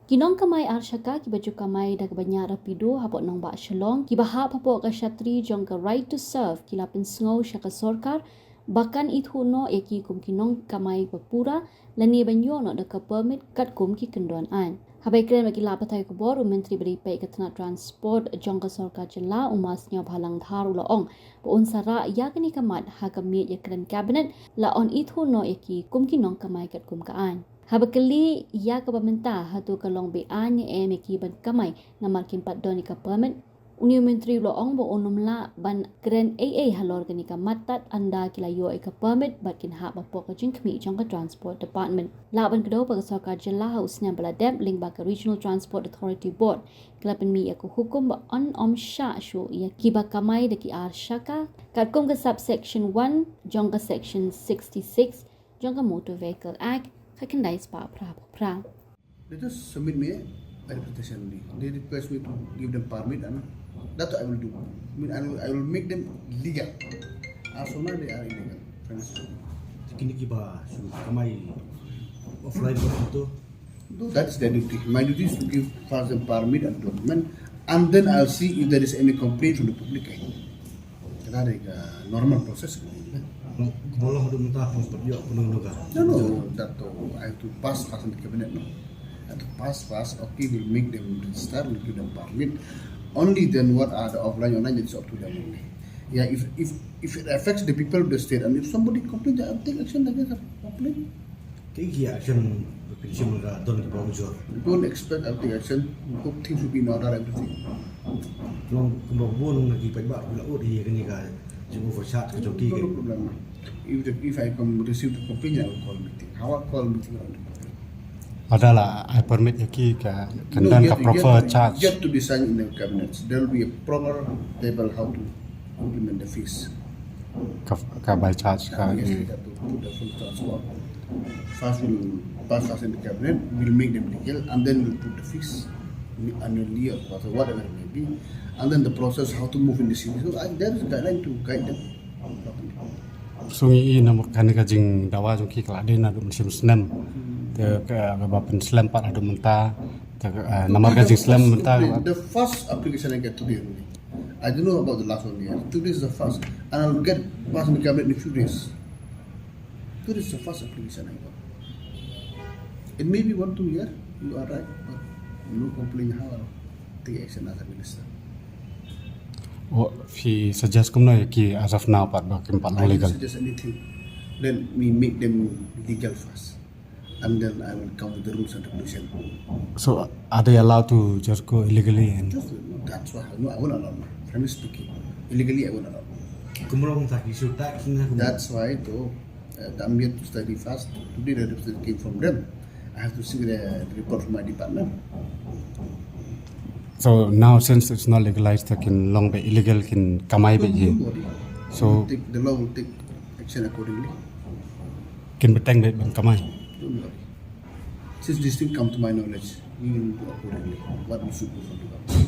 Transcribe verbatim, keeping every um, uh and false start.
Ki nongkamai ar shaka kiba ju kamai da kaba ñiah rapido hapoh nongbah Shillong kiba hap hapoh ka shatri jong ka Right to Serve ki la pynsngew sha ka sorkar ba kan ithuh noh ïa ki kum ki nongkamai ba pura lane ban ïoh noh da ka permit katkum ki kyndon aiñ. Haba ïakren bad ki lad pathai khubor, u Myntri ba dei peit ka tnat transport jong ka sorkar jylla, u Ma Sniawbhalang Dhar, u la ong ba un sa rah ïa kane ka mat ha ka miet ïakren cabinet la un ithuh noh ïa ki kum ki nongkamai katkum ka aiñ. Haba kylli ïa kaba mynta hato ka long be-aiñ ne em ïa ki ban kamai namar kim pat don ïa ka permit, une u Myntri u la ong ba un ym lah ban kren ei ei halor kane ka mat tad ynda ki la ïoh ïa ka permit bad kin hap hapoh ka jingkhmih jong ka Transport Department. Lah ban kdew ba ka sorkar jylla ha u snem ba la dep lyngba ka Regional Transport Authority Board ka la pynmih ïa ka hukum ba un ym shah shuh ïa kiba kamai da ki ar shaka katkum ka subsection one jong ka section sixty-six jong ka Motor Vehicle Act khatkhyndai spah phra phew phra. They just submit me a representation only. They request me to give them permit and that I will do. I mean, I will, I will make them legal. As of now, they are illegal. Friends. Kini kiba shu kamai offline ko tu. No, that's their duty. My duty is to give first the permit and document, and then I'll see if there is any complaint from the public. That is a normal process. Kumba long haduh mynta hong pat ïoh kumno kumno ka. No, no, that uh, I have to pass first in the cabinet. No? I have to pass first. Okay, we'll make them register, we'll give them permit. Only then what are the offline, online, it's up to them only. Yeah, if if if it affects the people of the state and if somebody complains, I'll take action against that complaint. Ki ki action pynshim ka don kiba ujor. Don't expect I'll take action. Hope things will be in order, everything. Long kumba bun na ki paidbah ki la ud hi kani ka jing overcharge ka jong ki. No problem. If the, if I come receive the complaint, I will call meeting. How I call meeting on the complaint. Padahal ai permit ïa ki ka kan don ka proper charge. Yet to be signed in the cabinet. There will be a proper table how to implement the fees. Ka, ka by charge ka. Yes, we have to put the full transport. First we'll pass us in the cabinet, we'll make them legal, and then we'll put the fees annually or whatever it may be. And then the process how to move in the city. So I, there is a guideline to guide them. So ngi i namar kane ka jingdawa jong ki ka la dei naduh mynshem snem. Te ka ba pynslem pat haduh mynta. Te namar ka jingslem mynta. The first application I get today only. I don't know about the last one year. Today is the first. And I'll get past the cabinet in a few days. Today is the first application I got. It may be one, two years, you are right, but no complaint how I'll take action as a minister. Phi suggest kumno ïa ki as of now pat ba kim pat long legal. Suggest anything. Let me make them legal first. And then I will come with the rules and regulation. So are they allowed to just go illegally and Just, that's why no, I won't allow. Frankly speaking, illegally I won't allow. Kumrong tak isu tak sini. That's why though uh, I'm yet to study fast. Today the report came from them. I have to see the report from my department. So now since it's not legalized, they can long be illegal, can kamai be ye. So take, the law will take action accordingly. Can be tang be ban kamai. Don't worry. Since this thing come to my knowledge, we will do accordingly. What we should do for the government.